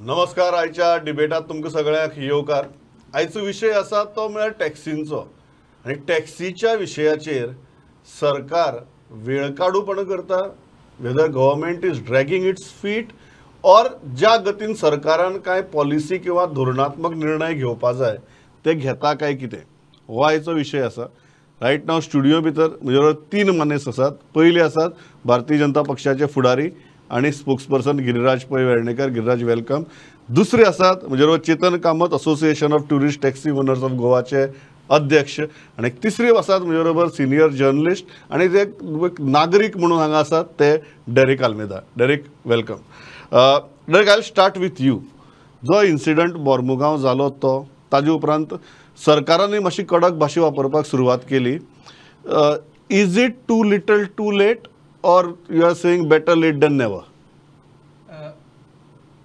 नमस्कार. आयच्या डिबेटात तुमकां सगळ्यांक येवकार. आयचो विशय आसा तो म्हळ्यार टॅक्सींचो, आनी टॅक्सीच्या विशयाचेर सरकार वेळ काडूपण करता, whether government is dragging its feet or ज्या गतीन सरकारान कांय पॉलिसी किंवा धोरणात्मक निर्णय घेवपा जाय ते घेता काय कितें, हो आयचो विशय आसा. रायट नाव स्टुडियो भितर म्हजे बरोबर तीन मानेस्त आसात. पयले आसात भारतीय जनता पक्षाचे फुडारी आणि स्पोक्सपर्सन गिरिराज पै वेर्णेकर. गिरिराज, welcome. दुसरे आसात म्हजे बरोबर Chetan Kamat, association of tourist taxi owners of गोवाचे अध्यक्ष, आनी तिसरे आसात म्हजे बरोबर सिनियर जर्नलिस्ट आनी ते एक नागरीक म्हणून हांगा आसात ते Derek Almeida. Derek, welcome. Derek, I start with you. जो इन्सिडंट मोर्मुगांव जालो तो ताजे उपरांत सरकारानूय मातशी कडक भाशा वापरपाक सुरवात केली. Is it too little too late or you are saying better late than never?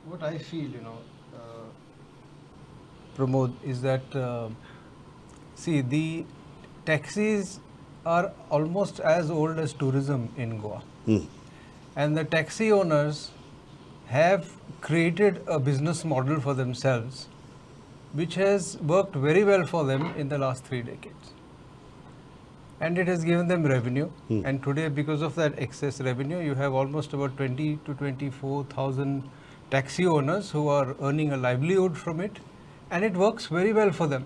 What I feel, you know, Pramod, is that see, the taxis are almost as old as tourism in Goa. And the taxi owners have created a business model for themselves which has worked very well for them in the last 3 decades. And it has given them revenue. And today, because of that excess revenue, you have almost about 20 to 24,000 taxi owners who are earning a livelihood from it, and it works very well for them.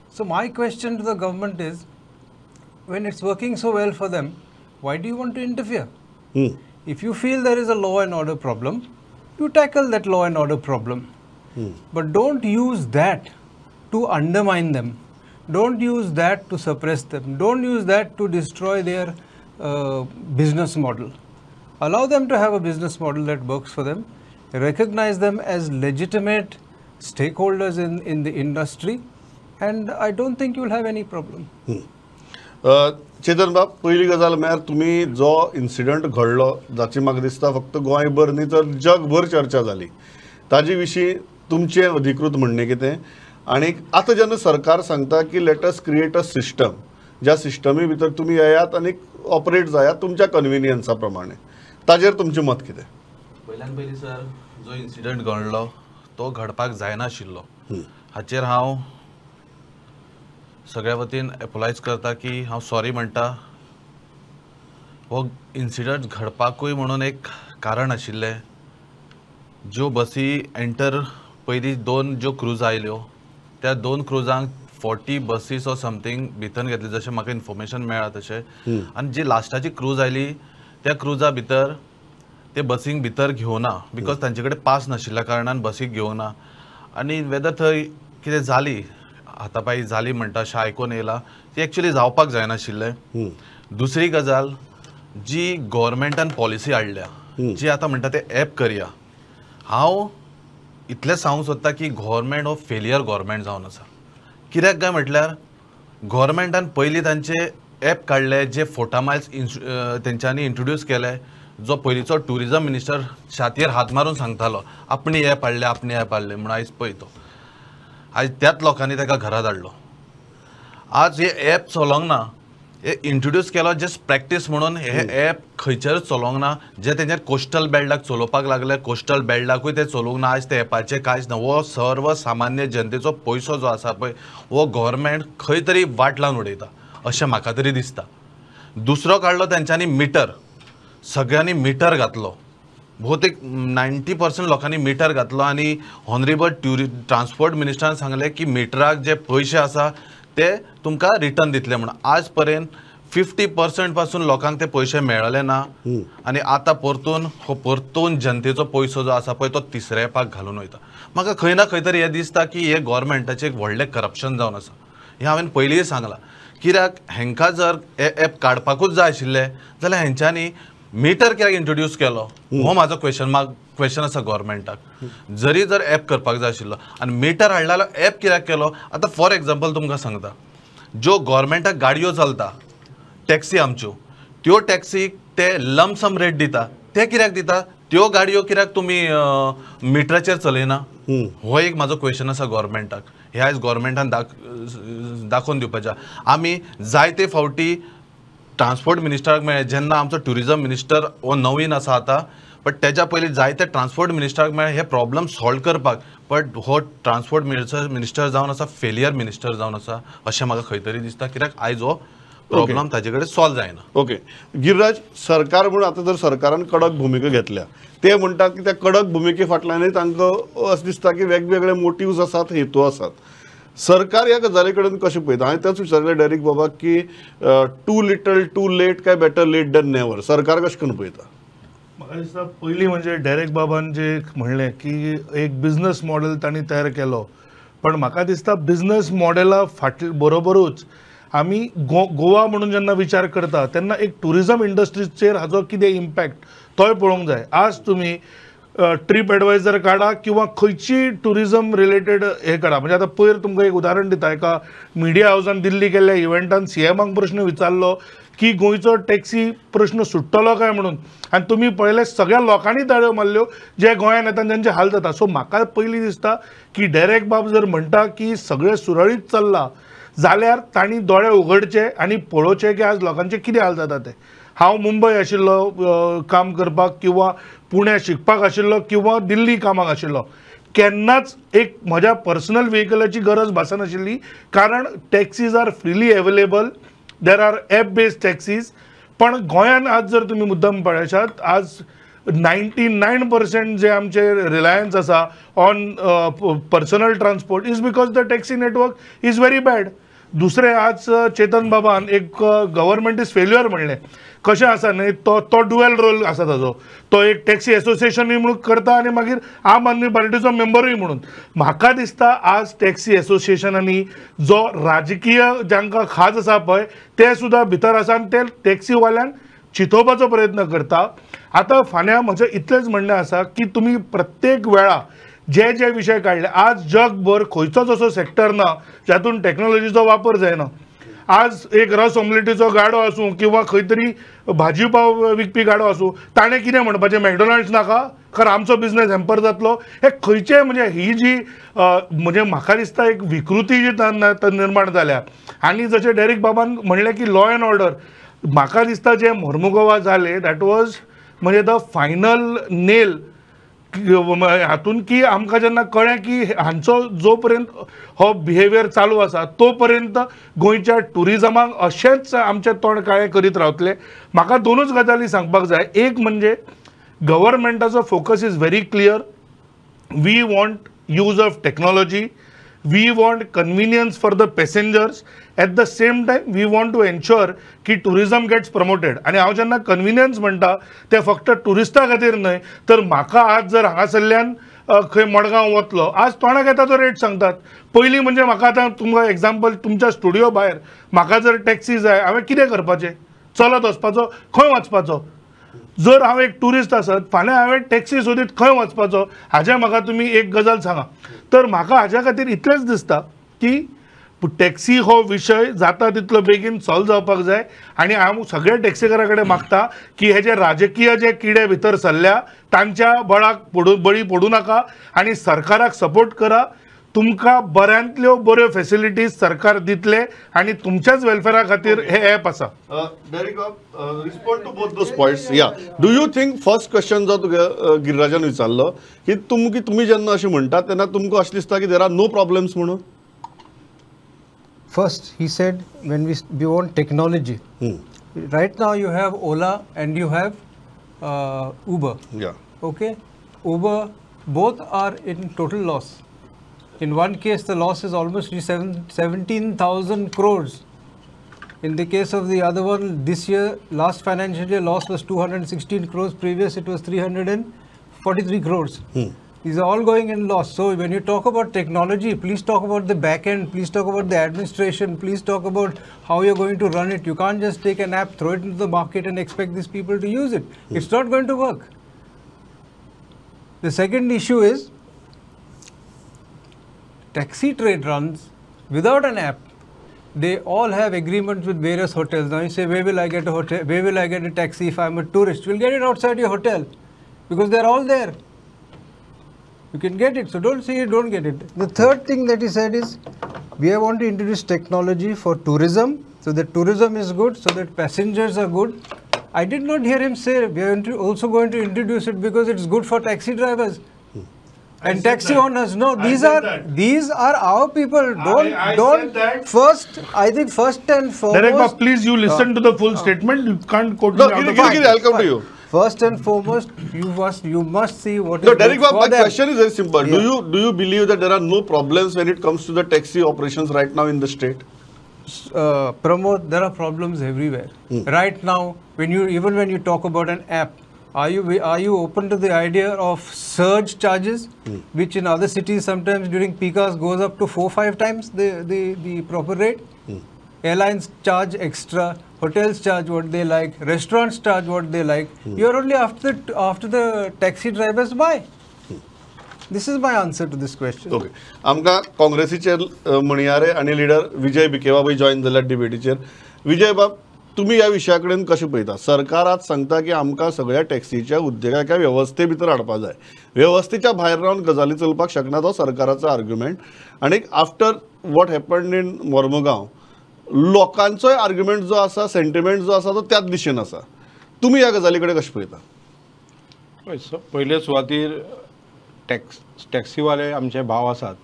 So my question to the government is, when it's working so well for them, why do you want to interfere? If you feel there is a law and order problem, you tackle that law and order problem. But don't use that to undermine them. Don't use that to suppress them. Don't use that to destroy their business model. Allow them to have a business model that works for them. Recognize them as legitimate stakeholders in the industry, and I don't think you will have any problem. Chetan बाब, पयली गजाल म्हळ्यार तुमी जो incident घडलो जाची म्हाका दिसता फक्त गोंयभर न्ही तर जगभर चर्चा जाली, ताजे विशीं तुमचें अधिकृत म्हणणें कितें? आनी आतां जेन्ना सरकार सांगता की let us create a system, ज्या सिस्टमी भितर तुमी येयात आनी ऑपरेट जायात तुमच्या कन्विनियन्सा प्रमाणे, ताजेर तुमचें मत कितें? पयल्यान पयलीं सर, जो इन्सिडंट घडलो तो घडपाक जायनाशिल्लो, हाचेर हांव सगळ्या वतीन एपोलायज करता की हांव सॉरी म्हणटा. हो इन्सिडंट घडपाकूय म्हणून एक कारण आशिल्लें. ज्यो बसी एंटर पयलीं दोन ज्यो क्रूज आयल्यो त्या दोन क्रुजांक 40 बसीस ऑर समथींग भितर घेतले, जशें म्हाका इन्फॉर्मेशन मेळ्ळां तशें. आनी जी लास्टाची क्रूज आयली त्या क्रुजा भितर ते बसींक भितर घेवना, because तांचे कडेन पास नाशिल्ल्या कारणान बसीक घेवना. आनी वेदर थंय कितें जाली, हातापाई जाली म्हणटा अशें आयकून येयलां, ती एक्चुली जावपाक जायनाशिल्लें. दुसरी गजाल, जी गोवोरमेंटान पॉलिसी हाडल्या, जी आतां म्हणटा ते एप करया, हांव इतलें सांगूंक सोदता की गोवोरमेंट हो फेलियर गोवोरमेंट जावन आसा. कित्याक काय म्हटल्यार गोवोरमेंटान पयलीं तांचे एप काडले जे फोटा मायल्स तेंच्यांनी इंट्रोड्यूस केले, जो पयलींचो ट्युरिजम मिनिस्टर छातयेर हात मारून सांगतालो आपणे एप हाडले, आपणे एप हाडले म्हणून. आयज पळय तो आयज त्याच लोकांनी ताका घरा धाडलो. आज हे एप चलोंक ना, हे इंट्रोड्यूस केलो जस्ट प्रॅक्टीस म्हणून, हे एप खंयचेरूच चलोंक ना. जे तेंच्यार कोस्टल बेल्टाक चलोवपाक लागले, कोस्टल बेल्टाकूय ते चलोवंक ना. आयज ते एपाचें कांयच ना. हो सर्वसामान्य जनतेचो पयसो जो आसा पळय हो गोवोरमेंट खंय तरी वाट लावन उडयता अशें म्हाका तरी दिसता. दुसरो काडलो तेंच्यांनी मिटर, सगळ्यांनी मिटर घातलो, भोवतेक 90% लोकांनी मिटर घातलो. आनी ऑनरेबल ट्रान्सपोर्ट मिनिस्टरान सांगलें की मिटराक जे पयशे आसा ते तुमकां रिटर्न दितले म्हणून. आज पर्यंत 50% पासून लोकांक ते पयशे मेळले ना. आनी आतां परतून हो परतून जनतेचो पयसो जो आसा पळय तो तिसऱ्या एपाक घालून वयता. म्हाका खंय ना खंय तरी हें दिसता की हें गोवोरमेंटाचें एक व्हडलें करप्शन जावन आसा. हें हांवें पयलींय सांगलां. कित्याक हेंकां जर हे एप काडपाकूच जाय आशिल्लें जाल्यार हेंच्यांनी मिटर कित्याक इंट्रोड्यूस केलो, हो म्हाजो क्वेश्चन मार्क क्वेश्चन आसा गोवोरमेंटाक. जरी जर एप करपाक जाय आशिल्लो आनी मिटर हाडलो जाल्यार एप कित्याक केलो? आतां फॉर एग्जाम्पल तुमकां सांगता, ज्यो गोवोरमेंटाक गाडयो चलता टॅक्सी आमच्यो, त्यो टॅक्सीक ते लमसम रेट दिता, ते कित्याक दिता? त्यो गाडयो कित्याक तुमी मिटराचेर चलयना? हो एक म्हाजो क्वेश्चन आसा गोवोरमेंटाक. हे आयज गोवोरमेंटान दाखोवन दिवपाचें. आमी जायते फावटी ट्रान्सपोर्ट मिनिस्टराक मेळ्ळे, जेन्ना आमचो ट्युरिजम मिनिस्टर हो नवीन आसा आतां, बट तेज्या पयलीं जायते ट्रान्सपोर्ट मिनिस्टराक मेळ्ळे हे प्रॉब्लम सॉल्व करपाक, बट हो ट्रान्सपोर्ट मिनिस्टर जावन आसा फेलियर मिनिस्टर जावन आसा अशें म्हाका खंय तरी दिसता, कित्याक आयज हो प्रॉब्लम ताजे कडेन सॉल्व जायना. ओके गिरिराज, सरकार म्हणून आतां जर सरकारान कडक भुमिका घेतल्या, ते म्हणटात की त्या कडक भुमिके फाटल्यानूय तांकां अशें दिसता की वेगवेगळे मोटिव्स आसात, हेतू आसात. सरकार ह्या गजाली कडेन कशें पळयता? हांवें तेच विचारलें डेरिक बाबा की टू लिटल टू लेट काय बेटर लेट दॅन नेवर, सरकार कशें करून पळयता? म्हाका दिसता पयलीं म्हणजे डेरेक बाबान जे म्हणलें की एक बिजनस मॉडेल तांणी तयार केलो, पण म्हाका दिसता बिजनस मॉडेला फाटले बरोबरूच आमी गोवा म्हणून जेन्ना विचार करता तेन्ना एक ट्युरिजम इंडस्ट्रीचेर हाजो कितें इम्पॅक्ट तोय पळोवंक जाय. आज तुमी ट्रीप एडवायजर काडा किंवा खंयची ट्युरिजम रिलेटेड हे काडा, म्हणजे आतां पयर तुमकां एक उदाहरण दिता, एका मिडिया हावसान दिल्ली केल्ल्या इव्हेंटान सीएमाक प्रश्न विचारलो की गोंयचो टॅक्सी प्रश्न सुट्टलो काय म्हणून, आनी तुमी पळयले सगळ्या लोकांनी ताळयो मारल्यो जे गोंयान येता तांचे हाल जाता. सो म्हाका पयलीं दिसता की डेरेक बाब जर म्हणटा की सगळें सुरळीत चल्लां जाल्यार तांणी दोळे उगडचे आनी पळोवचें की आज लोकांचे कितें हाल जाता ते. हांव मुंबय आशिल्लो काम करपाक किंवा पुण्या शिकपाक आशिल्लो किंवा दिल्ली कामाक आशिल्लो, केन्नाच एक म्हज्या पर्सनल व्हेकलाची गरज भासनाशिल्ली, कारण taxis are freely available, there are app based taxis. पण गोंयान आज जर तुमी मुद्दम पळयशात, आज 99% जे आमचे रिलायन्स आसा on personal transport is because the taxi network is very bad. दुसरें, आज चेतन बाबान एक गव्हर्मेंट is failure म्हणलें, कशें आसा न्हय, तो डुएल रोल आसा ताजो, तो एक टॅक्सी एसोसिएशनूय म्हणून करता आनी मागीर आम आदमी पार्टीचो मेंबरूय म्हणून. म्हाका दिसता आज टॅक्सी एसोसिएशनांनी जो राजकीय जांकां खाज आसा पळय ते सुद्दां भितर आसा आनी ते टॅक्सीवाल्यांक चितोवपाचो प्रयत्न करता. आतां फाल्यां म्हजें इतलेंच म्हणणें आसा की तुमी प्रत्येक वेळा जे जे विशय काडले, आज जगभर खंयचोच असो सेक्टर ना जातून टॅक्नोलॉजीचो वापर जायना. आज एक रस ऑमलेटीचो गाडो आसूं किंवा खंय तरी भाजी पाव विकपी गाडो आसूं, ताणें कितें म्हणपाचें, मॅकडॉनल्ड्स नाका कारण आमचो बिजनस हॅम्पर जातलो. हे खंयचे म्हणजे ही जी म्हणजे म्हाका दिसता एक विकृती जी निर्माण जाल्या. आनी जशें डेरिक बाबान म्हणलें की लॉ एंड ऑर्डर, म्हाका दिसता जें मोर्मुगोवा जालें that was म्हणजे the final nail हातून, की आमकां जेन्ना कळ्ळें की हांचो जो पर्यंत हो बिहेवियर चालू आसा तो पर्यंत गोंयच्या ट्युरिजमाक अशेंच आमचें तोंड काळें करीत रावतले. म्हाका दोनूच गजाली सांगपाक जाय. एक म्हणजे गव्हर्मेंटाचो focus is very clear, we want use of technology, we want convenience for the passengers, at the same time we want to ensure की टुरिजम गेट्स प्रमोटेड. आनी हांव जेन्ना कन्विनियन्स म्हणटा तें फक्त ट्युरिस्टा खातीर न्हय, तर म्हाका आज जर हांगासरल्यान खंय मडगांव वतलो, आज तोंडाक येता तो रेट सांगतात. पयलीं म्हणजे म्हाका आतां तुमकां एग्जाम्पल, तुमच्या स्टुडियो भायर म्हाका जर टॅक्सी जाय, हांवें कितें करपाचें, चलत वचपाचो, खंय वचपाचो? जर हांव एक ट्युरिस्ट आसत फाल्यां हांवें टॅक्सी सोदीत खंय वचपाचो, हाजें म्हाका तुमी एक गजाल सांगा. तर म्हाका हाज्या खातीर इतलेंच दिसता की टॅक्सी हो विशय जाता तितलो बेगीन सॉल्व जावपाक जाय. आनी हांव सगळ्या टॅक्सीकारां कडेन मागता की हे जे राजकीय जे किडे भितर सरल्या तांच्या बळाक बळी पडूं नाका आनी सरकाराक सपोर्ट करा. तुमकां बऱ्यांतल्यो बऱ्यो फॅसिलिटीज सरकार दितले आनी तुमच्याच वेलफेरा खातीर हे ॲप आसा. Derek, respond to both those points. Yeah, do you think first question जो तुगे गिरिराजान विचारलो की तुमी जेन्ना अशें म्हणटात तेन्ना तुमकां अशें दिसता की there are no problems म्हणून? First, he said when we want technology. Right now you have Ola and you have Uber. Yeah. Okay. Uber, both are in total loss. In one case, the loss is almost 17,000 crores. In the case of the other one, this year, last financial year, loss was 216 crores. Previous, it was 343 crores. These are all going in loss. So when you talk about technology, please talk about the back end, please talk about the administration, please talk about how you're going to run it. You can't just take an app, throw it into the market and expect these people to use it. It's not going to work. The second issue is taxi trade runs without an app. They all have agreements with various hotels. Now you say, where will I get a hotel? Where will I get a taxi if I'm a tourist? You'll get it outside your hotel because they're all there. You can get it. So don't say you don't get it. The third thing that he said is, we want to introduce technology for tourism, so that tourism is good, so that passengers are good. I did not hear him say we are also going to introduce it because it's good for taxi drivers and taxi owners. No, these are our people. Don't first. I think first and foremost. Derek, please you listen to the full statement. You can't quote me. No, I'll come to you. First and foremost, you must see what is. No, Derek, my question is very simple. Yeah. Do you believe that there are no problems when it comes to the taxi operations right now in the state? Pramod, there are problems everywhere. Right now, even when you talk about an app, are you open to the idea of surge charges, which in other cities sometimes during peak hours goes up to 4-5 times the proper rate? Airlines charge extra, hotels charge what they like, restaurants charge what they like. You're only after the taxi drivers. Why? This is my answer to this question. Okay. आमकां काँग्रेसीचे म्हणयारे आनी leader Vijay भिके बाबूय join जाल्यार डिबेटीचेर. विजय बाब, तुमी ह्या विशया कडेन कशें पळयता? सरकार आज सांगता की आमकां सगळ्या टॅक्सीच्या उद्देगाक ह्या वेवस्थे भितर हाडपा जाय, वेवस्थेच्या भायर रावन गजाली चलपाक शकना, तो सरकाराचो आर्ग्युमेंट. आनी after what happened in Mormugao, लोकांचोय आर्ग्युमेंट जो आसा, सेंटिमेंट जो आसा, तो त्याच दिशेन आसा. तुमी ह्या गजाली कडेन कशें पळयता? पयले सुवातीर टॅक्सीवाले आमचे भाव आसात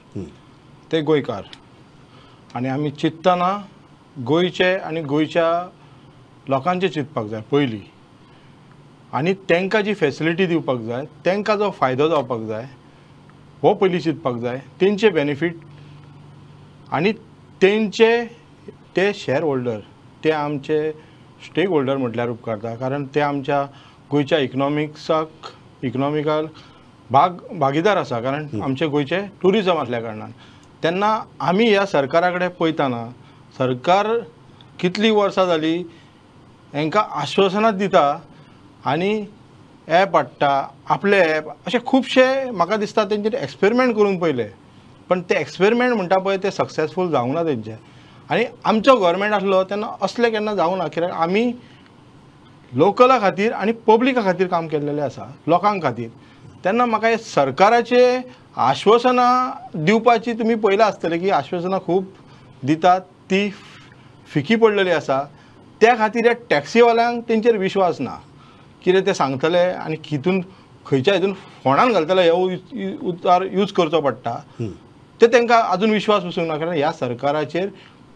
ते गोंयकार, आनी आमी चिंततना गोंयचे आनी गोंयच्या लोकांचे चिंतपाक जाय पयलीं, आनी तांकां जी फेसिलिटी दिवपाक जाय, तांकां जो फायदो जावपाक जाय हो पयलीं चिंतपाक जाय, तेंचे बेनिफीट आनी तेंचे ते शेअर होल्डर, ते आमचे स्टेक होल्डर म्हटल्यार उपकारता, कारण ते आमच्या गोंयच्या इकॉनॉमिकल भागीदार आसा, कारण आमचे गोंयचे ट्युरिजम आसल्या कारणान. तेन्ना आमी ह्या सरकारा कडेन पळयतना सरकार कितलीं वर्सां जालीं हांकां आश्वासनां दिता आनी एप हाडटा, आपले एप, अशे खुबशे म्हाका दिसता तेंचेर एक्सपेरिमेंट करून पळयले, पण ते एक्सपेरिमेंट म्हणटा पळय ते सक्सेसफूल जावंक ना तेंचे. आनी आमचो गव्हर्मेंट आसलो तेन्ना असलें केन्ना जावंक ना, कित्याक आमी लोकला खातीर आनी पब्लिका खातीर काम केल्लेलें आसा, लोकां खातीर. तेन्ना म्हाका हे सरकाराचे आश्वासनां दिवपाची तुमी पळयलां आसतलें की आश्वासनां खूब दितात, ती फिकी पडलेली आसा. त्या खातीर ह्या टॅक्सीवाल्यांक तेंचेर विश्वास ना, कितें ते सांगतले आनी हितून खंयच्या हितून फोंडान घालतले हो उतार यूज करचो पडटा, ते तांकां आजून विश्वास बसूंक ना, कारण ह्या सरकाराचेर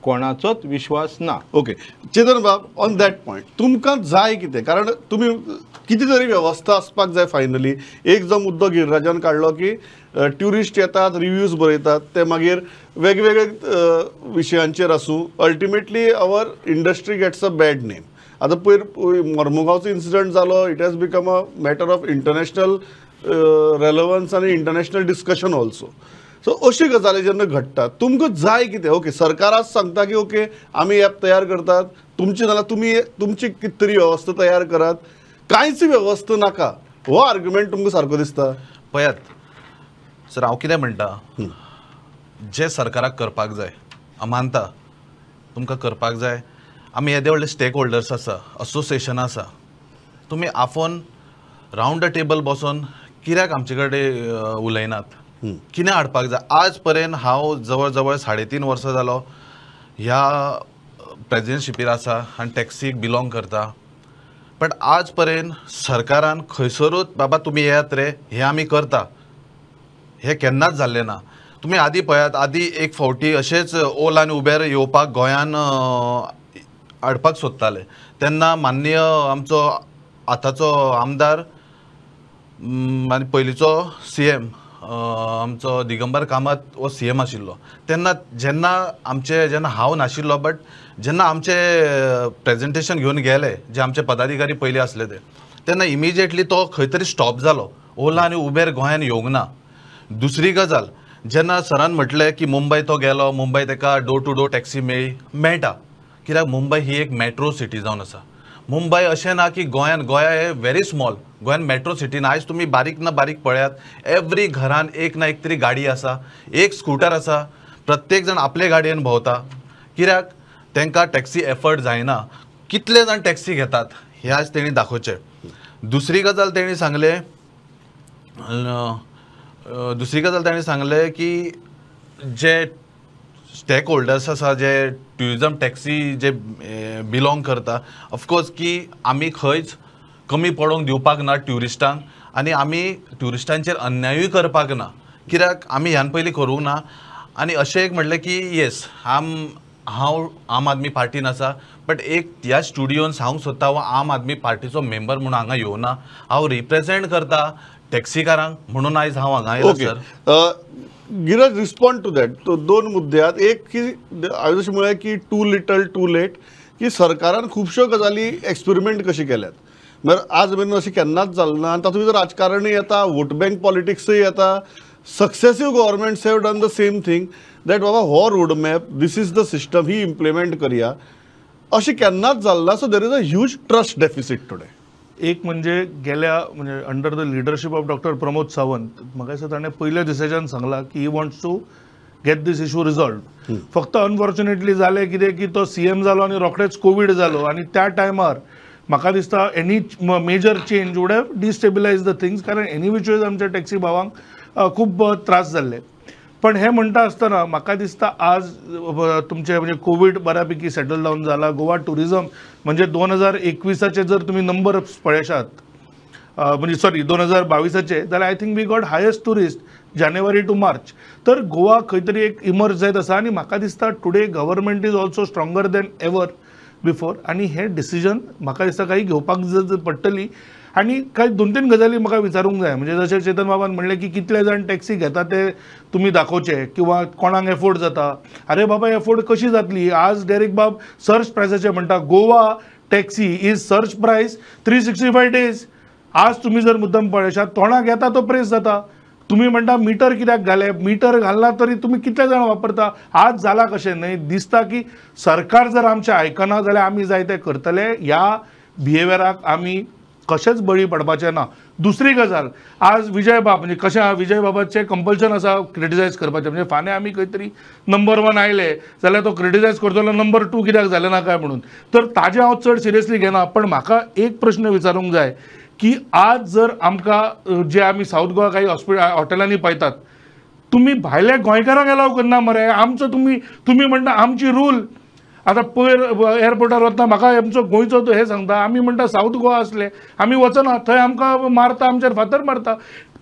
कोणाचोच विश्वास ना. ओके चेतन बाब, ऑन that point तुमकां जाय कितें? कारण तुमी कितें तरी वेवस्था आसपाक जाय. फायनली एक जो मुद्दो गिरिराजान काडलो की ट्युरिस्ट येतात, रिव्यूज बरयतात, ते मागीर वेगवेगळे विशयांचेर आसूं, ultimately our industry gets a bad name. आतां पयर मोर्मुगांवचो इन्सिडंट जालो, it has become a matter of international relevance आनी इंटरनॅशनल डिस्कशन ऑल्सो. सो अशी गजाली जेन्ना घडटा, तुमकां जाय कितें? ओके, सरकार आज सांगता की ओके आमी एप तयार करतात, तुमची जाल्यार तुमी तुमची कितें तरी वेवस्था तयार करात, कांयच वेवस्था नाका, हो आर्ग्युमेंट तुमकां सारको दिसता? पळयात सर, हांव कितें म्हणटा, जें सरकाराक करपाक जाय हांव मानता तुमकां करपाक जाय. आमी येदे व्हडले स्टेक होल्डर्स आसा, असोसिएशनां आसा, तुमी आफोवन रावंड the table बसोन कित्याक आमचे कडेन उलयनात? कितें हाडपाक जाय? आज पर्यंत हांव जवळ जवळ 3.5 वर्सां जालो ह्या प्रेजिडेंटशिपीर आसा आनी टॅक्सीक बिलोंग करता, बट आज पर्यंत सरकारान खंयसरूच बाबा तुमी येयात रे हें आमी करता हें केन्नाच जाल्लें ना. तुमी आदी पळयात, आदी एक फावटी अशेंच ओला आनी उबेर येवपाक गोंयान हाडपाक सोदताले, तेन्ना माननीय आमचो आतांचो आमदार आनी पयलींचो CM आमचो दिगंबर कामत हो CM आशिल्लो, तेन्ना जेन्ना आमचे जेन्ना हांव नाशिल्लो, बट जेन्ना आमचे प्रेजेंटेशन घेवन गेले जे आमचे पदाधिकारी पयलीं आसले ते, तेन्ना इमिजिएटली तो खंय तरी स्टॉप जालो, ओला आनी उबेर गोंयान येवंक ना. दुसरी गजाल, जेन्ना सरान म्हटलें की मुंबय तो गेलो, मुंबय ताका डोर टू डोर टॅक्सी मेळ्ळी, मेळटा, कित्याक मुंबय ही एक मेट्रो सिटी जावन आसा. मुंबय अशें ना की गोंयान, गोंया हे व्हेरी स्मॉल, गोंयान मेट्रो सिटीन आयज तुमी बारीक ना बारीक पळयात, एवरी घरान एक ना एक तरी गाडी आसा, एक स्कूटर आसा, प्रत्येक जाण आपले गाडयेन भोंवता, कित्याक तांकां टॅक्सी एफर्ड जायना. कितले जाण टॅक्सी घेतात हें आज तेणी दाखोवचें. दुसरी गजाल तेणी सांगलें, दुसरी गजाल ताणें सांगलें की जे स्टेक होल्डर्स आसा जे ट्युरिजम टॅक्सी जे बिलोंग करता, ऑफकोर्स की आमी खंयच कमी पडोंक दिवपाक ना ट्युरिस्टांक आनी आमी ट्युरिस्टांचेर अन्यायूय करपाक ना, कित्याक आमी ह्यान पयलीं करूंक ना. आनी अशें एक म्हटलें की येस हांव आम आदमी पार्टीन आसा, बट एक ह्या स्टुडियोन सांगूंक सोदता हांव आम आदमी पार्टीचो मेंबर म्हणून हांगा येवना, हांव रिप्रेजेंट करता टॅक्सीकारांक म्हणून आयज हांव हांगा आयला. Sir Giraj, respond to that. तो दोन मुद्दे आहात. एक की हांवें जशें म्हळें की टू लिटल टू लेट, की सरकारान खुबश्यो गजाली एक्सपेरिमेंट कशी केल्यात, म्हळ्यार आज मेरेन अशें केन्नाच जालें ना. आनी तातूंत भितर राजकारणूय येता, वोट बँक पॉलिटिक्सूय येता. Successive governments have done the same thing, that बाबा हो road map, this is the system, he implement करया, अशें केन्नाच जालें ना. So there is a huge trust deficit today. एक म्हणजे गेल्या म्हणजे under the leadership of doctor Pramod Sawant, म्हाका दिसता ताणें पयल्या दिसाच्यान सांगलां की he wants to get this issue resolve. फक्त अनफॉर्च्युनेटली जालें कितें की तो सी एम जालो आनी रोखडेच कोवीड जालो आनी त्या टायमार म्हाका दिसता any major change would have destabilise the things, कारण एनी which ways आमच्या टॅक्सी भावांक खूब त्रास जाल्ले. पण हे म्हणटा आसतना म्हाका दिसता आज तुमचे म्हणजे कोवीड बऱ्यापैकी सेटल डावन जाला. गोवा ट्युरिजम म्हणजे 2021 जर तुमी नंबर पळयशात, म्हणजे सॉरी 2022 जाल्यार I think we got highest tourist January to March. तर गोवा खंय तरी एक इमर्ज जायत आसा आनी म्हाका दिसता today government is also stronger than ever before आनी हे डिसिजन म्हाका दिसता काही घेवपाक पडटली. आनी कांय दोन तीन गजाली म्हाका विचारूंक जाय, म्हणजे जशें चेतन बाबान म्हणलें की कितले जाण टॅक्सी घेता ते तुमी दाखोवचे किंवा कोणाक एफोर्ड जाता. अरे बाबा, एफोर्ड कशी जातली? आज डेरेक बाब सर्च प्रायसाचे म्हणटा, Goa taxi is surge price 365 days. आज तुमी जर मुद्दम पळयशात तोंडाक येता तो प्रेस जाता. तुमी म्हणटा मिटर कित्याक घालें, मिटर घालना तरी तुमी कितले जाण वापरता. आज जाला कशें न्हय, दिसता की सरकार जर आमचें आयकना जाल्यार आमी जाय तें करतले. ह्या बिहेवियराक आमी कशेंच बळी पडपाचें ना. दुसरी गजाल, आज विजय बाब म्हणजे कशें आहा, विजय बाबाचें कंपल्शन आसा क्रिटिसायज करपाचें. म्हणजे फाल्यां आमी खंय तरी नंबर 1 आयले जाल्यार तो क्रिटिसायज करतलो नंबर 2 कित्याक जालें ना काय म्हणून. तर ताजें हांव चड सिरियसली घेना. पण म्हाका एक प्रश्न विचारूंक जाय की आज जर आमकां जे आमी सावथ गोवा काही हॉटेलांनी पळयतात, तुमी भायल्या गोंयकारांक एलाव करना मरे. आमचो तुमी तुमी म्हणटा आमची रूल. आतां पयर एअरपोर्टार वतना म्हाका आमचो गोंयचो तो हें सांगता, आमी म्हणटा सावथ गोवा आसले आमी वचना, थंय आमकां मारता, आमचेर फातर मारता.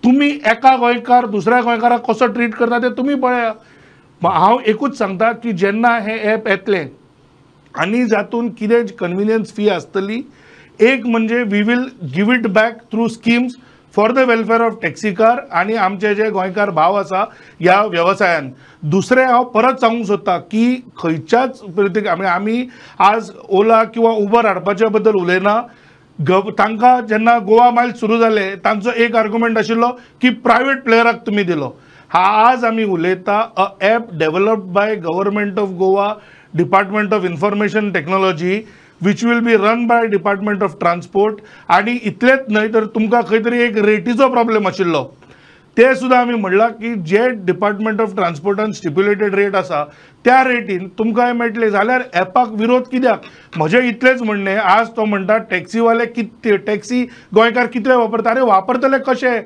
तुमी एका गोंयकार दुसऱ्या गोंयकाराक कसो ट्रीट करता तें तुमी पळया. हांव एकूच सांगता की जेन्ना हें एप येतलें आनी जातून कितें कन्विनियन्स फी आसतली, एक म्हणजे we will give it back through schemes for the welfare of taxi car आनी आमचे जे गोंयकार भाव आसा ह्या वेवसायान. दुसरें हांव परत सांगूंक सोदता की खंयच्याच आमी आज ओला किंवा उबर हाडपाच्या बद्दल उलयना. तांकां जेन्ना गोवा मायल्स सुरू जाले तांचो एक आर्ग्युमेंट आशिल्लो की प्रायवेट प्लेयराक तुमी दिलो. हा आज आमी उलयता a app developed by government of Goa, department of information technology, which will be run by department of transport. आनी इतलेंच न्हय तर तुमकां खंय तरी एक रेटीचो प्रॉब्लेम आशिल्लो ते सुद्दां आमी म्हणलां की जे डिपार्टमेंट ऑफ ट्रान्सपोर्टान स्टिप्युलेटेड रेट आसा त्या रेटीन तुमकां मेळटले. जाल्यार एपाक विरोध कित्याक? म्हजें इतलेंच म्हणणें, आज तो म्हणटा टॅक्सीवाले कितले टॅक्सी गोंयकार कितले वापरता. अरे वापरतले कशे?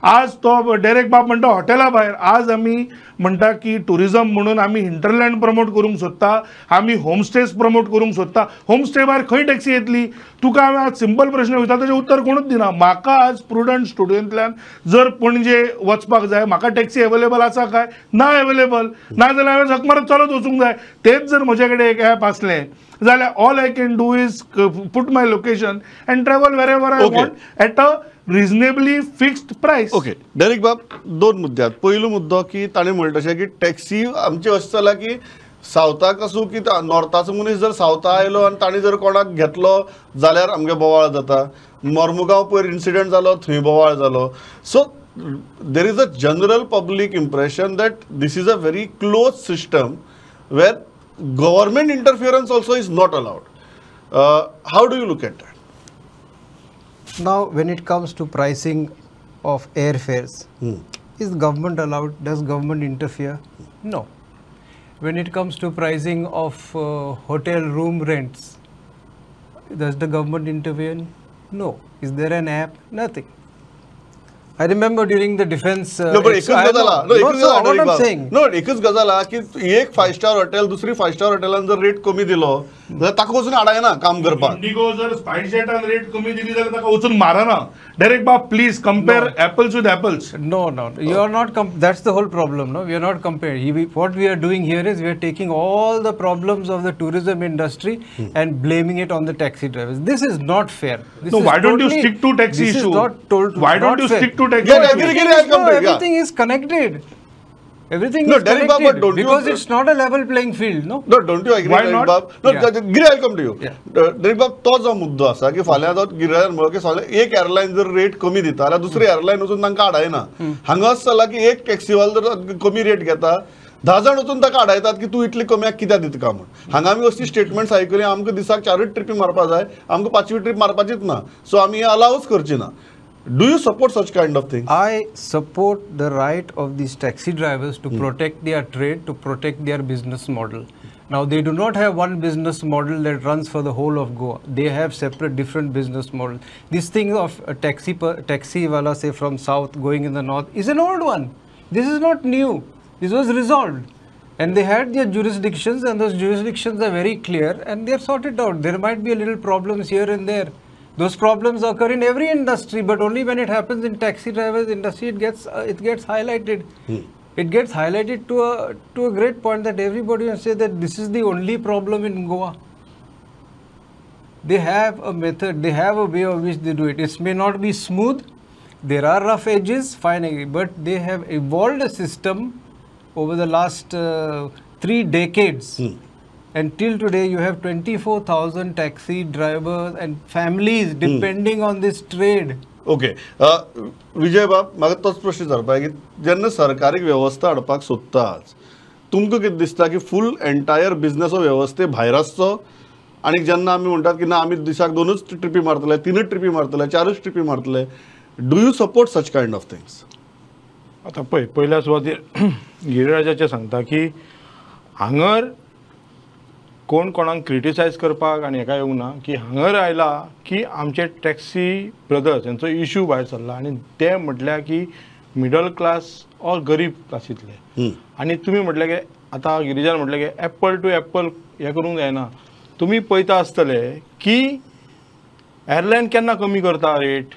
आज तो डेरेक बाब म्हणटा हॉटेला भायर. आज आमी म्हणटा की ट्युरिजम म्हणून आमी हिंटरलँड प्रमोट करूंक सोदता, आमी होमस्टेज प्रमोट करूंक सोदता. होमस्टे भायर खंय टॅक्सी येतली? तुका हांवें आज सिंपल प्रश्न विचारता ताजें उत्तर कोणूच दिना. म्हाका आज प्रुडंट स्टुडियोंतल्यान जर पणजे वचपाक जाय, म्हाका टॅक्सी अवेलेबल आसा काय ना? अवेलेबल ना जाल्यार हांवें झक मारत चलत वचूंक जाय. तेच जर म्हजे कडेन एक एप आसलें जाल्यार all I can do is put my location and travel wherever I want at a reasonably fixed price. Okay Derek बाब, दोन मुद्दे आहात. पयलो मुद्दो की ताणें म्हणलें तशें की टॅक्सी आमची अशें जालां की सावथाक आसूं की नॉर्थाचो मनीस जर सावथा आयलो आनी ताणें जर कोणाक घेतलो जाल्यार आमगे बोवाळ जाता. मोर्मुगांव पयर इन्सिडंट जालो, थंय बोवाळ जालो. So there is a general public impression that this is a very close system where government interference also is not allowed. How do you look at that? Now, when it comes to pricing of airfares, is government allowed? Does government interfere? No. When it comes to pricing of hotel room rents, does the government intervene? No. Is there an app? Nothing. I remember during the defense. No, but एकच गजाल no, एकच गजाल आहा की एक five star hotel दुसरी five star हॉटेलान जर रेट कमी दिलो जाल्यार ताका वचून आडायना काम करपाक. इंडिगो जर स्पायस जेटान रेट कमी दिली जाल्यार ताका वचून मारना. डायरेक्ट बाब, please compare apples with apples. No, no, you are not. That's the whole problem. No, we are not comparing. What we are doing here is we are taking all the problems of the tourism industry and blaming it on the taxi drivers. This is not fair. No, why don't you stick to taxi issue? Why don't you stick to taxi? Everything is connected. Everything is connected because it's not a level playing field, no? No, don't you agree? Why not? No, Giri, I'll come to you. Derek बाब, तो जो मुद्दो आसा की फाल्यां जो गिरायन म्हणलो की फाल्यां एक एअरलायन जर रेट कमी दिता जाल्यार दुसरी एअरलायन वचून तांकां आडायना. हांगा अशें जाला की एक टॅक्सीवालो जर कमी रेट घेता, 10 जाण वचून ताका आडायतात की तूं इतली कम्याक कित्याक दिता काय म्हूण. हांगा आमी असली स्टेटमेंट्स आयकली, आमकां दिसाक 4 ट्रिपी मारपा जाय, आमकां 5वी ट्रीप मारपाचीच ना, सो आमी हें अलावच करची ना. Do you support such kind of thing? I support the right of these taxi drivers to protect their trade, to protect their business model. Now, they do not have one business model that runs for the whole of Goa. They have separate different business models. This thing of a taxi wala, say from south going in the north, is an old one. This is not new. This was resolved. And they had their jurisdictions, and those jurisdictions are very clear and they are sorted out. There might be a little problems here and there. Those problems occur in every industry, but only when it happens in taxi drivers industry, it gets highlighted. It gets highlighted to a great point that everybody will say that this is the only problem in Goa. They have a method, they have a way of which they do it. It may not be smooth, there are rough edges, fine, but they have evolved a system over the last 3 decades. And till today, you have 24,000 taxi drivers and families depending on this trade. Okay. Vijay बाब, म्हाका तोच प्रश्न विचारपा की जेन्ना सरकारी वेवस्था हाडपाक सोदता आज तुमकां कितें दिसता की फूल एंटायर बिजनेस हो वेवस्थे भायर आसचो, आनी जेन्ना आमी म्हणटात की ना आमी दिसाक 2 ट्रिपी मारतले, 3 ट्रिपी मारतले, 4 ट्रिपी मारतले, do you support such kind of things? आतां पळय, पयल्या सुवातेर गिरिराजाचें सांगता की हांगर कोण कोणाक क्रिटिसायज करपाक आनी हेका येवंक ना की हांगर आयला की आमचे टॅक्सी ब्रदर्स हेंचो इशू भायर सरला आनी ते म्हटल्यार की मिडल क्लास ऑर गरीब क्लासींतले. आनी तुमी म्हटलें की आतां गिरिजान म्हटलें की एप्पल टू एप्पल हें करूंक जायना. तुमी पळयता आसतले की एरलायन केन्ना कमी करता रेट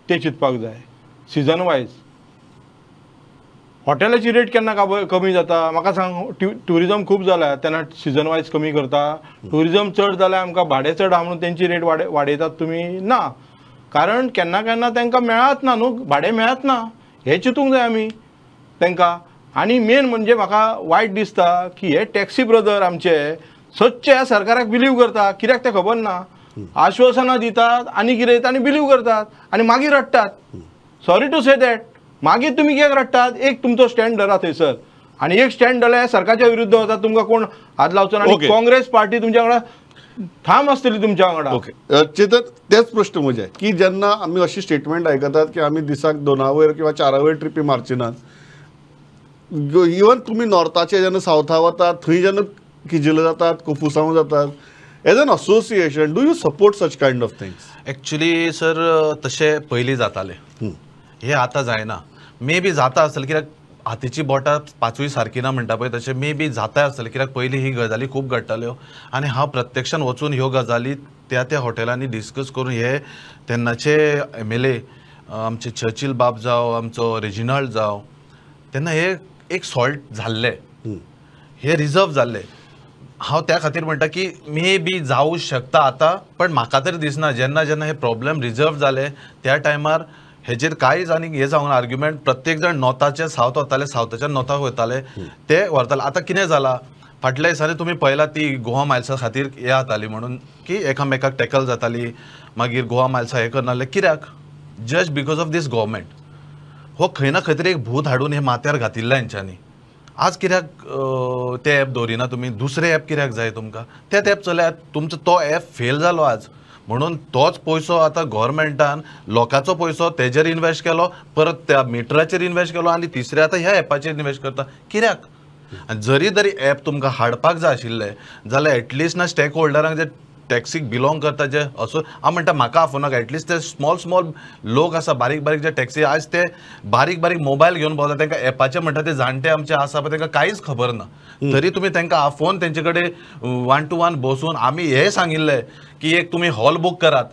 ते चिंतपाक जाय. सिजन वायज हॉटेलाची रेट केन्ना कमी जाता म्हाका सांग. ट्युरिजम खूब जाला तेन्ना सिजन वायज कमी करता, ट्युरिजम चड जाल्यार आमकां भाडें चड आहा म्हणून तेंची रेट वाडयतात तुमी ना, कारण केन्ना केन्ना तांकां मेळत ना न्हू, भाडें मेळत ना, हें चिंतूंक जाय आमी तांकां. आनी मेन म्हणजे म्हाका वायट दिसता की हे टॅक्सी ब्रदर आमचे सदचे ह्या सरकाराक बिलीव करता, कित्याक तें खबर ना. आश्वासनां दितात आनी कितें आनी बिलीव करतात आनी मागीर रडटात. सॉरी टू से that, मागीर तुमी कित्याक रडटात? एक तुमचो स्टँड धरा थंयसर आनी एक स्टँड धरल्यार सरकारच्या विरुद्ध वता, तुमकां कोण हात लावचो ना. आनी काँग्रेस पार्टी तुमच्या वांगडा ठाम आसतली तुमच्या वांगडा. ओके चेतन, तेच प्रश्न म्हजे की जेन्ना आमी अशी स्टेटमेंट आयकतात की आमी दिसाक 2 वयर किंवा 4 वयर ट्रिपी मारची नात, इवन तुमी नॉर्थाचे जेन्ना सावथा वतात थंय जेन्ना किजिलां जातात, कोफुसांव जातात, as an association do you support such kind of things? Actually sir तशें पयलीं जातालें, हे आतां जायना. मे बी जाता आसतलें कित्याक हातीची बोटां 5ूय सारकी ना म्हणटा पळय, तशें मे बी जाता आसतलें कित्याक पयलीं ही गजाली खूब घडटाल्यो आनी हांव प्रत्यक्षान वचून ह्यो गजाली त्या त्या हॉटेलांनी डिस्कस करून हे तेन्नाचे MLA आमचे चर्चिल बाब जावं, आमचो रेजिनाल्ड जावं, तेन्ना हे एक सॉल्ट जाल्ले, हे रिजर्व जाल्ले. हांव त्या खातीर म्हणटा की मे बी जावं शकता आतां, पण म्हाका तरी दिसना. जेन्ना जेन्ना हे प्रॉब्लम रिजर्व जाले त्या टायमार हेजेर कांयच आनी हें जावंक ना आर्ग्युमेंट. प्रत्येक जाण नॉर्थाचे सावथ वताले, सावथाच्यान नॉर्थाक वयताले, ते व्हरताले. आतां कितें जालां, फाटल्या दिसांनी तुमी पळयलां ती गोवा मायल्सा खातीर हें जाताली म्हणून की एकामेकाक टॅकल जाताली, मागीर गोवा मायल्सा हें करनासले कित्याक? Just because of this government. हो खंय ना खंय तरी एक भूत हाडून हें माथ्यार घातिल्लें हेंच्यांनी. आज कित्याक ते एप दवरिना तुमी? दुसरें एप कित्याक जाय तुमकां? तेच एप चलयात. तुमचो तो एप फेल जालो आज, म्हणून तोच पयसो आतां गोवोरमेंटान लोकांचो पयसो तेजेर इनवेस्ट केलो, परत त्या मिटराचेर इनवेस्ट केलो आनी तिसरें आतां ह्या एपाचेर इनवेस्ट करता कित्याक? आनी जरी तरी एप तुमकां हाडपाक जाय आशिल्लें जाल्यार एटलिस्ट ना स्टेक होल्डरांक जे टॅक्सीक बिलोंग करता जे असो हांव म्हणटा म्हाका आफोवनाका, एटलिस्ट ते स्मॉल स्मॉल लोक आसा बारीक बारीक जे टॅक्सी आज ते बारीक बारीक मोबायल घेवन भोंवता, तांकां एपाचें म्हणटा ते जाणटे आमचे आसा पळय तांकां कांयच खबर ना, तरी तुमी तांकां आफोवन तेंचे कडेन 1 to 1 बसून आमी हें सांगिल्लें की एक तुमी हॉल बूक करात,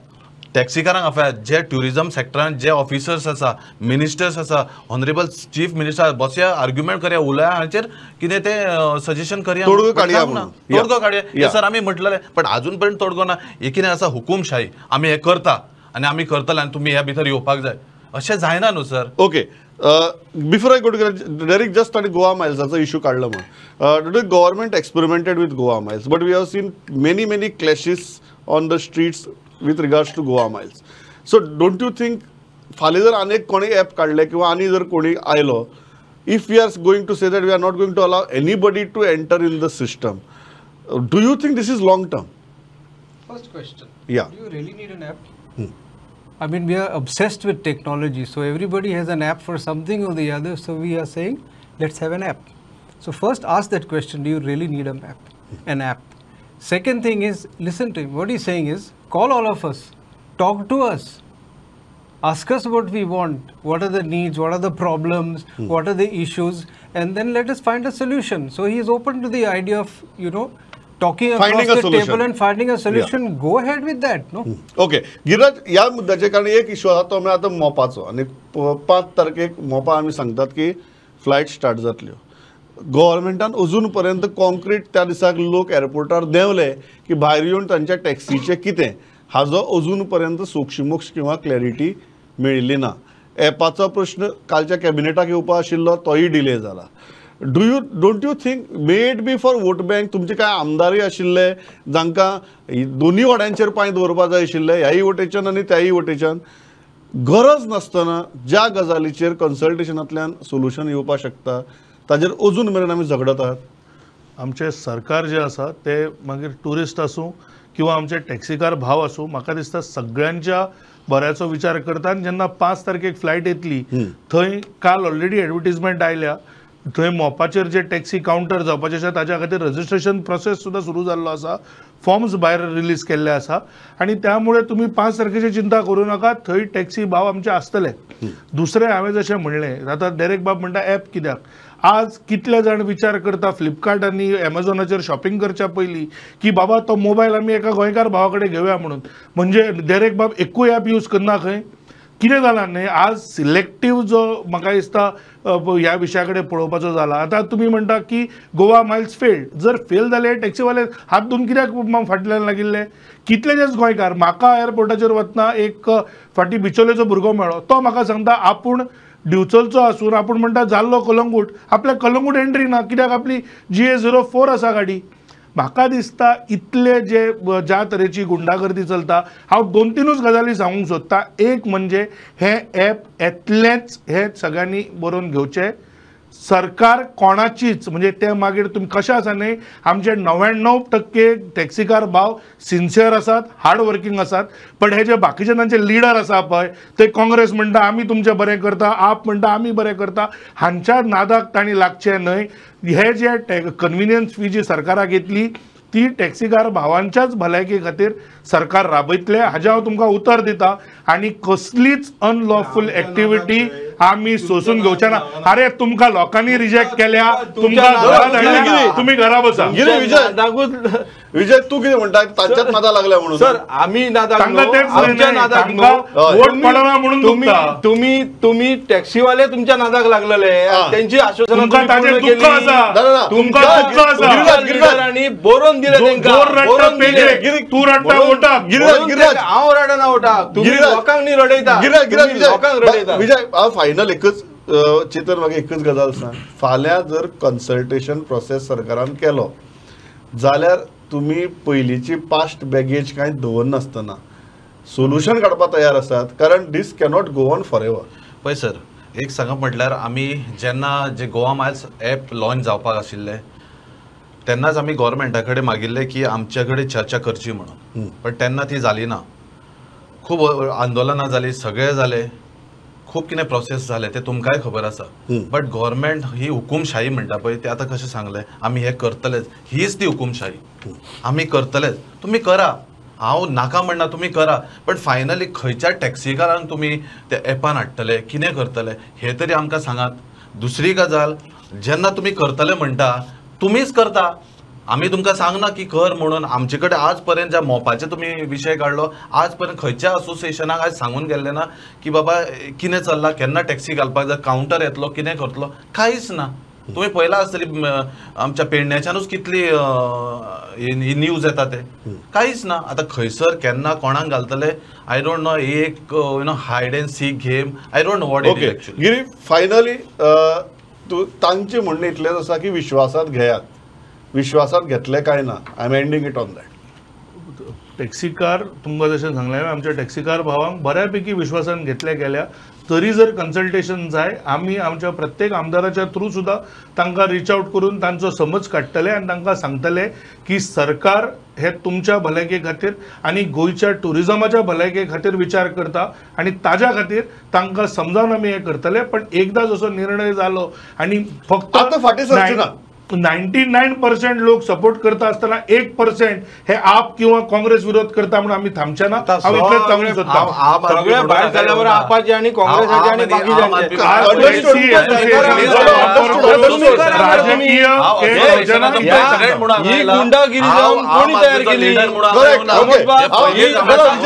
टॅक्सीकारांक आफयात, जे ट्युरिजम सेक्टरान जे ऑफिसर्स आसा, मिनिस्टर्स आसा, ऑनरेबल चीफ मिनिस्टर बसया, आर्ग्युमेंट करया, उलया हाचेर कितें तें सजेशन करया, तोडगो काडया, तोडगो काडया सर आमी म्हटलें, पण आजून पर्यंत तोडगो ना. एक कितें आसा हुकुमशाही, आमी हें करता आनी आमी करतले आनी तुमी ह्या भितर येवपाक जाय, अशें जायना न्हू sir. Okay, before I go to Derek, just ताणें गोवा मायल्साचो इशू काडलो म्हूण. Government experimented with Goa Miles, but we have seen many many clashes on the streets with regards to Goa Miles. So don't you think फाल्यां जर आनी एक कोणी app काडलें किंवा आनी जर कोणी आयलो, if we are going to say that we are not going to allow anybody to enter in the system, do you think this is long term? First question, yeah, do you really need an app? I mean, we are obsessed with technology, so everybody has an app for something or the other, so we are saying let's have an app. So first ask that question, do you really need an app? An app. Second thing is, listen to him. What he's saying is, call all of us, talk to us, ask us what we want, what are the needs, what are the problems, what are the issues, and then let us find a solution. So he is open to the idea of, you know, talking across the table and finding a solution. Yeah. Go ahead with that, no? Okay. Giriraj, ह्या मुद्द्याचे कारण एक issue आसा तो म्हळ्यार आतां मोपाचो, आनी 5 तारखेक मोपा आमी सांगतात की फ्लायट स्टार्ट जातल्यो. गव्हर्मेंटान अजून पर्यंत कॉन्क्रीट त्या दिसाक लोक एअरपोर्टार देंवले की भायर येवन तांच्या टॅक्सीचें कितें हाजो अजून पर्यंत सोक्षमोक्ष किंवा क्लॅरिटी मेळिल्ली ना. एपाचो प्रश्न कालच्या कॅबिनेटाक येवपा आशिल्लो तोय डिले जाला. Don't you think may it be for vote bank? तुमचे कांय आमदारय आशिल्ले जांकां दोनूय वाड्यांचेर पांय दवरपा जाय आशिल्ले, ह्याय वटेच्यान आनी त्याय वटेच्यान, गरज नासतना ज्या गजालीचेर कन्सल्टेशनांतल्यान सोल्युशन येवपाक शकता ताजेर अजून मेरेन आमी झगडत आहात. आमचें सरकार जें आसा तें मागीर ट्युरिस्ट आसूं किंवा आमचे टॅक्सीकार भाव आसूं, म्हाका दिसता सगळ्यांच्या बऱ्याचो विचार करता. आनी जेन्ना 5 तारखेक फ्लायट येतली थंय काल ऑलरेडी एडवर्टीजमेंट आयल्या, थंय मोपाचेर जे टॅक्सी कावंटर जावपाचे आसा ताच्या खातीर रजिस्ट्रेशन प्रोसेस सुद्दां सुरू जाल्लो आसा, फॉर्म्स भायर रिलीज केल्ले आसा, आनी त्यामुळे तुमी 5 तारखेची चिंता करूं नाका, थंय टॅक्सी भाव आमचे आसतले. दुसरें हांवें जशें म्हणलें, आतां डेरेक बाब म्हणटा ॲप कित्याक, आज कितले जाण विचार करता फ्लिपकार्ट आनी एमेझॉनाचेर शॉपिंग करच्या पयलीं की बाबा तो मोबायल आमी एका गोंयकार भावा कडेन घेवया म्हणून. म्हणजे डेरेक बाब एकूय ॲप यूज करना खंय, कितें जालां न्ही, आज सिलेक्टीव जो म्हाका दिसता ह्या विशया कडेन पळोवपाचो जाला. आतां तुमी म्हणटा की गोवा मायल्स फेल्ड, जर फेल जाले टॅक्सीवाले हात धुवन कित्याक फाटल्यान लागिल्ले? कितलेशेच गोंयकार, म्हाका एअरपोर्टाचेर वतना एक फाटीं बिचोलेचो भुरगो मेळ्ळो, तो म्हाका सांगता आपूण दिवचलचो आसून आपूण म्हणटा जाल्लो कलंगूट, आपल्या कलंगूट एंट्री ना कित्याक आपली GA 04 आसा गाडी. म्हाका दिसता इतले जे ज्या तरेची गुंडागर्दी चलता, हांव 2-3 गजाली सांगूंक सोदता. एक म्हणजे हें ॲप येतलेंच हें सगळ्यांनी बरोवन घेवचें, सरकार कोणाचीच म्हणजे ते मागीर तुमी कशें आसा न्ही, आमचे 99% टॅक्सीकार भाव सिन्सियर आसात, हार्ड वर्किंग आसात, पण हे जे बाकीचे तांचे लिडर आसा पळय ते काँग्रेस म्हणटा आमी तुमचें बरें करता, आप म्हणटा आमी बरें करता, हांच्या नादाक तांणी लागचें न्हय. हे जे कन्विनियन्स फी जी सरकाराक घेतली ती टॅक्सीकार भावांच्याच भलायके खातीर सरकार राबयतले हाजें हांव तुमकां उतर दिता, आनी कसलीच अनलॉफूल एक्टिविटी आमी सोसून घेवचे ना. अरे तुमकां लोकांनी रिजेक्ट केल्या, तुमकां घरा धाडल्या, तुमी घरा बसा. विजय, तूं कितें म्हणटा? तांच्याच नादा लागल्या म्हणून सर आमी नादाक वोट पडना म्हणून तुमी तुमी टॅक्सीवाले तुमच्या नादाक लागलेले, तेंची आश्वासनां तुमकां बरोवन दिले, तूं रडटा वोटाक, हांव रडना वोटाक, तुमी लोकांक न्ही रडयता, लोकांक रडयता. विजय, हांव फायनल एकच चेतन म्हाका एकच गजाल सांग, फाल्यां जर कन्सल्टेशन प्रोसेस सरकारान केलो जाल्यार तुमी पयलींची पास्ट बॅगेज कांय दवरनासतना सोल्युशन काडपाक तयार आसात? कारण this cannot go on for ever. पळय सर, एक सांगप म्हटल्यार आमी जेन्ना जे गोवा मायल्स ॲप लॉन्च जावपाक आशिल्लें तेन्नाच आमी गव्हर्मेंटा कडेन मागिल्लें की आमचे कडेन चर्चा करची म्हणून, पण तेन्ना ती जाली ना. खूब आंदोलनां जालीं, सगळें जालें, खूब कितें प्रोसेस जालें, तें तुमकांय खबर आसा. बट गव्हर्मेंट ही हुकुमशाही म्हणटा पळय, ते आतां कशें सांगलें आमी हें करतलेच, हीच ती हुकुमशाही, आमी करतलेच, तुमी करा. हांव नाका म्हणना तुमी करा, पण फायनली खंयच्या टॅक्सीकारांक तुमी ते एपान हाडटले, कितें करतले हे तरी आमकां सांगात. दुसरी गजाल, जेन्ना तुमी करतले म्हणटा तुमीच करता, आमी तुमकां सांगना की कर म्हणून. आमचे कडेन आज पर्यंत ज्या मोपाचे तुमी विशय काडलो, आज पर्यंत खंयच्या असोसिएशनाक आयज सांगून गेल्लें ना की बाबा कितें चल्लां, केन्ना टॅक्सी घालपाक जाय, कावंटर येतलो, कितें करतलो, कांयच ना. तुमी पळयलां आसतली आमच्या पेडण्याच्यानूच कितली ही न्यूज येता, ते कांयच ना. आतां खंयसर केन्ना कोणाक घालतले I don't know. एक you know hide and seek game, I don't know what it is actually. Giri, finally तूं तांचें म्हणणें इतलेंच आसा की विश्वासात घेयात, विश्वासात घेतले काय ना. I am ending it on that. Taxi car तुमकां जशें सांगलें, आमच्या टॅक्सीकार भावांक बऱ्यापैकी विश्वासान घेतले गेल्या, तरी जर कन्सल्टेशन जाय आमी आमच्या प्रत्येक आमदाराच्या थ्रू सुद्दां तांकां रिच आवट करून तांचो समज काडटले आनी तांकां सांगतले की सरकार हे तुमच्या भलायके खातीर आनी गोंयच्या ट्युरिजमाच्या भलायके खातीर विचार करता आनी ताज्या खातीर तांकां समजावन आमी हें करतले. पण एकदां जसो निर्णय जालो आनी फक्त आतां फाटीं सरचें ना, 99% लोक सपोर्ट करता आसतना 1% हे आप किंवा काँग्रेस विरोध करता म्हणून आमी थांबचे ना. हांव इतलेंच सांगूंक सोदता. सगळे भायर जाल्या बरोबर आपाचे आनी काँग्रेसाचे आनी बाकीच्यांचे ही गुंडागिरी जावन कोणी तयार केली?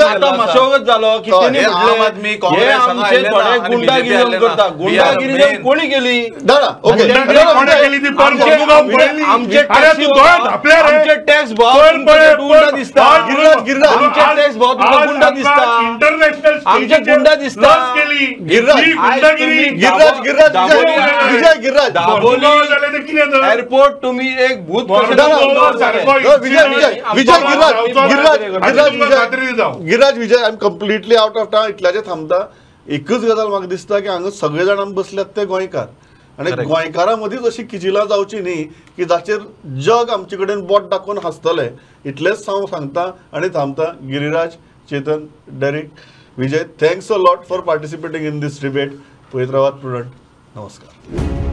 आतां मशोगत जालो की तेणी म्हणलें हे आमचे थोडे गुंडागिरी करता. गुंडागिरी जावन कोणी केली? आमचे टॅक्स गुंडा दिसता, आमचे टॅक्स गुंडा दिसता, आमचे गुंडा दिसता. एअरपोर्ट तुम्ही एक भूत. Giriraj Vijay, I am completely out of time. इतल्याचे थांबता. एकच गजाल म्हाका दिसता की हांगा सगळे जाण बसल्यात ते गोंयकार, आनी गोंयकारां मदींच अशी किजिलां जावची न्ही की जाचेर जग आमचे कडेन बोट दाखोवन हांसतलें. इतलेंच हांव सांगता आनी थांबता. Giriraj, Chetan, Derek, Vijay, thanks a lot for participating in this debate. पळयत रावात प्रुडंट. नमस्कार.